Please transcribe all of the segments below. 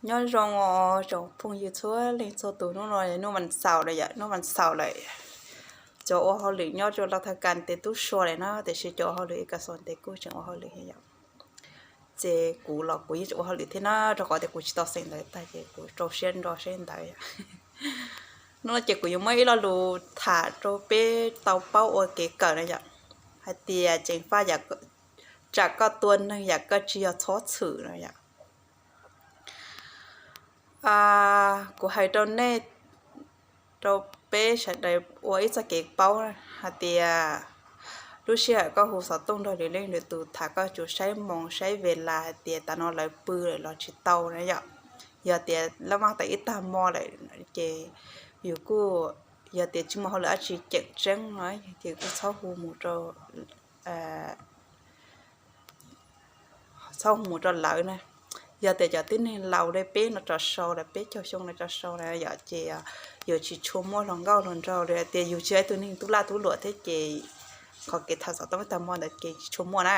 Nyob zoo os tsoom phooj ywg txhua leej txhua tus, hnub no hnub vas xaum lawm yom, hnub vas xaum lawm. Cov ua hauj lwm nyob rau laj thaj kas ntes tub sua lawm na, tiam sis cov ua hauj lwm ib kas xos ntes kuj tseem ua hauj lwm thiab yom. Ces kuv los kuv yeej tseem ua hauj lwm thiab na, rau qhov tias kuv tsis tau xeem ntawv tag ces kuv rau siab nrog seb ntawd. Hnub no ces kuv yuav muab ib lo lus tham rau peb tau paub ua kev kawm na yom, hais tias ceev faj, tsam koj tua neeg yam koj tsis yog txhob txhwm no yom. Kuv hais rau nej, rau peb sawv daws ua ib txoj kev paub hais tias lub sij hawm koj hu xov tooj nrog lwm leej lwm tus tham koj tsuas saib moos saib ve las hais tias tav no lawv pw lawm los tsis tau na yom. Yog tias laj maj tau ib tag hmo lawm ces yus kuj, yog tias tsis muaj hauj lwm dab tsi ceem tseeb no ces kuj txhob hu mus rau txhob hu mus rau lawv na. Yog tias cov tib neeg laus li peb no rau sau lawm, peb caug xyoo no rau sau na yom, ces yuav tsis tshua muaj hluas nkauj hluas nraug li tias yus tsis yog ib tug neeg tub laj tub luam thiab ces qhov kev tham xov tooj ib tag hmo ntawd ces tsis tshua muaj na,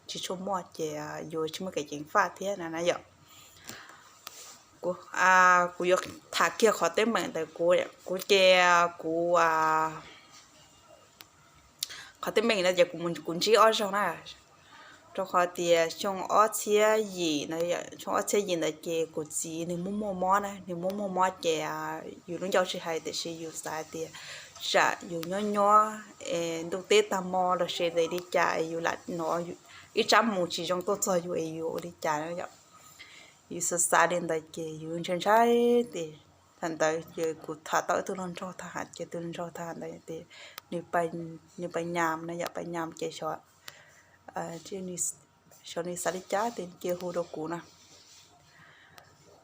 tsis tshua muaj ces yuav tsis muaj kev ceev faj thiab na yom. Kuv yuav tham kiag qhov teeb meem ntawd, kuv ces kuv qhov teeb meem no ces kuv ntsib ob zaug na, rau qhov tias xyoo ob txhiab yim, xyoo ob txhiab yim ntawd ces kuv txiv nws muaj muaj mob na, nws muaj muaj mob ces yus lub ncauj tsis hais tiam sis yus xav hais tias tsam yus nyob nyob es ntuj teb tag hmo los sis li cas es yus lam hnov ib tsab mus tsis zoo tuaj txog yus es yus ua li cas na yom. Yus xav xav li ntawd ces yus ntshai ntshai ces thaum ntawd ces kuv tham tau ib tug hluas nraug thab ham ces tus hluas nraug thab ham ntawd ces nws pais nyas na yom, pais nyas ces xyov nws xav li cas ces cia hu rau kuv na.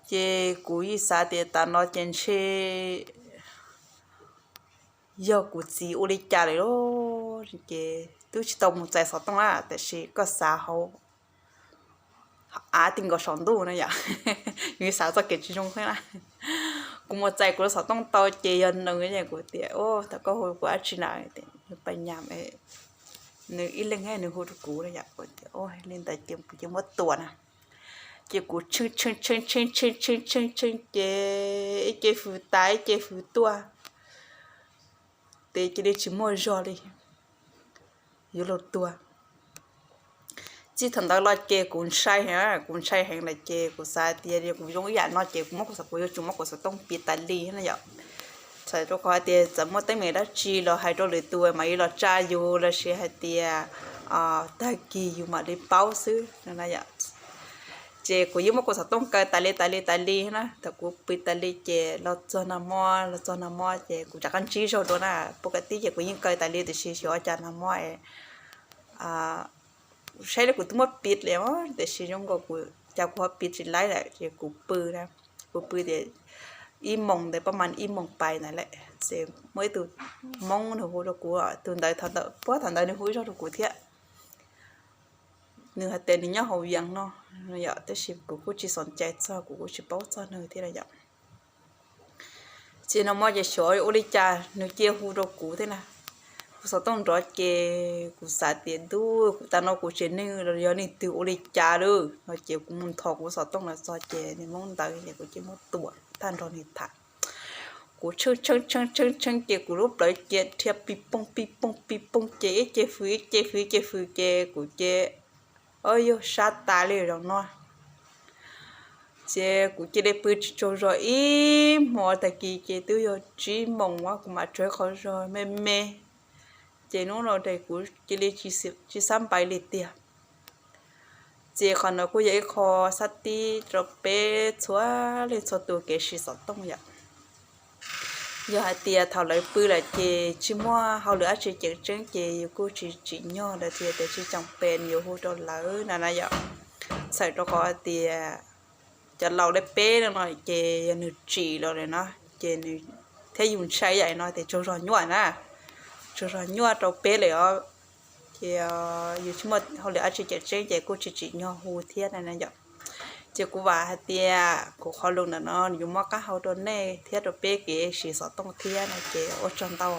Ces kuv yeej xav tias tas no ces ntshe yog kuv txiv ua li cas lawm lauj, ces twb tsis tau mus txais xov tooj na, tiam sis koj xav hauv av ti nkaus saum ntuj na yom. Yus xav txoj kev tsis zoo thiab na. Kuv mus txais kuv lub xov tooj tau ces yog nws, kuv tias, thaum koj hu kuv dab tsi na, nws pais nyas, nws ib leeg nws hu rau kuv na yom, kuv tias li ntawd ces kuv cia muab tua na. Ces kuv tshee tshee tshee tshee tshee tshee tshee tshee ces ib ce fws tas ib ce fws tuaj, ces cia li tsis muaj zog li, yuav luag tua. Txij thaum ntawd los ces kuv ntshai heev, kuv ntshai heev lawm ces kuv xav tias yog kuv zoo ib yam no ces kuv muab kuv xov, kuv yuav tsum muab kuv xov tooj piv tas li na yom. Txhawm rau qhov hais tias txawm muaj teeb meem dab tsi los hais rau lwm tus mam li los tsa yus los sis hais tias tag kis yus mam li paub xwb no na yom. Ces kuv yeej muab kuv xov tooj kaw tas li tas li tas li na, thaum kuv pw tas li ces los txog nag hmo, los txog nag hmo ces kuv rov qab ntsib zog dua na, pub kav tib ces kuv yeej kaw tas li tiam sis xyov ua cas nag hmo saib li kuv twb muab piv li tiam sis zoo nkaus kuv cas kuv ho piv tsis laib lawm ces kuv pw na, kuv pw tias ib moos ntawd pab mas ib moos pais ntawd lawm ces muaj ib tug Hmoob nws hu rau kuv, tus ntawd thaum ntawd puag thaum ntawd nws hu ib zaug rau kuv thiab. Nws hais tias nws nyob hauv Vias no yom, tab sis kuv kuj tsis xom cai txog, kuv kuj tsis paub txog nws thiab yom. Ces nag hmo ces xyov ua li cas nws cia hu rau kuv thiab na. Kuv xov tooj nrov ces kuv xav tias ntuj, kuv tas no kuv tsev neeg los yog leej twg ua li cas lawm no ces kuv mus nthos kuv xov tooj los txog ces nws Hmoob ntawd ces kuv cia muab tua tag nrho nws tham. Kuv tshee tshee tshee tshee tshee ces kuv lub plawv cia dhia pis pooj pis pooj pis pooj ces ib ce fws ib ce fws ib ce fws ces kuv ces, o, yog sab tas li zaum no. Ces kuv cia li pw tsis tsaug zog ib hmo, tag kis ces twb yog tsib moos kuv mam tsaug qhov zog me me. Ces hnub no ces kuv cia li tsis xab npais li tiag. Ces qhov no kuj yog ib qho xab tib rau peb txhua leej txhua tus kev siv xov tooj yom. Yog hais tias thaum lawv pw lawm ces tsis muaj hauj lwm dab tsi ceev tseeb ces yus kuj tsis tsim nyog lawv tias tsis tsoom pes yuav hu rau lawv na na yom. Txhawm rau qhov tias cov laus li peb no no ces yog nws tsim los lawm no ces nws thiab yus ntshai yam no tias tsaug zog nyuaj na, tsaug zog nyuaj rau peb lawm os. Ces yus tsis muaj hauj lwm dab tsi ceev tseeb ces kuj tsis tsim nyog hu thiab na yom. Ces kuv vam hais tias kuv qhov lus ntawm no yuav muab qab hau rau nej thiab rau peb kev siv xov tooj thiab no ces ua tsaug ntau.